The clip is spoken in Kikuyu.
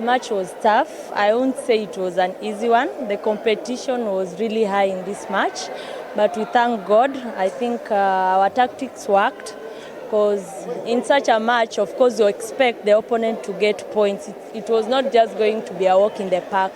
match was tough. I won't say it was an easy one. The competition was really high in this match, but we thank God. I think our tactics worked because in such a match, of course, you expect the opponent to get points. It was not just going to be a walk in the park.